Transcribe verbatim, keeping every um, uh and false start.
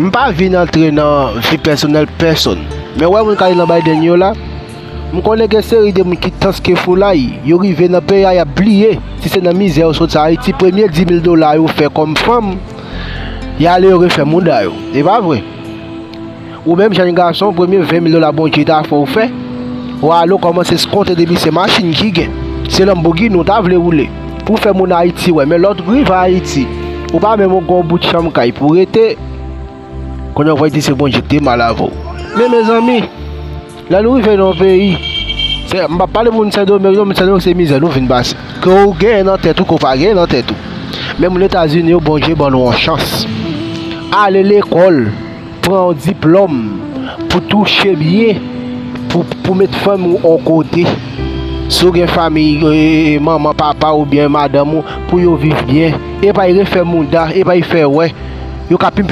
M pa vin antre nan vi pèsonèl pèsonn, men wè moun k ale nan Biden yo la, m konnen gen seri de moun ki tanske foulay, yo rive nan peyi a, y ap bliye si se nan mizè yo sot sa Ayiti, premye dis mil dola yo fè kòm fanm, y ale yo refè mouda yo. E pa vre? Ou menm, jèn gason, premye ven mil dola Bondye ta fè w fè, w ale w kòmanse konte depi se machin ki gen, se Lamborghini w ta vle woule pou fè moun Ayiti wè, men lè w rive Ayiti, ou pa menm gen yon bout chanm kay pou rete. Kounye a w pral di se Bondye ki te mal avè w. Men mezanmi, lè nou rive nan yon peyi, se, m p ap pale pou moun Sendomeng non, moun Sendomeng se mizè nou vin pase. Ke w genyen nan tèt ou, ke w pa genyen nan tèt ou. Men moun Etazini yo, Bondye ban nou yon chans. Ale lekòl, pran yon diplòm pou touche byen, pou, pou met fanmi w yon kote. Si w gen fanmi, e, e, manman, papa oubyen madanm ou, pou yo viv byen. E pa y refè mouda, e pa y fè wè. Yo ka pimpe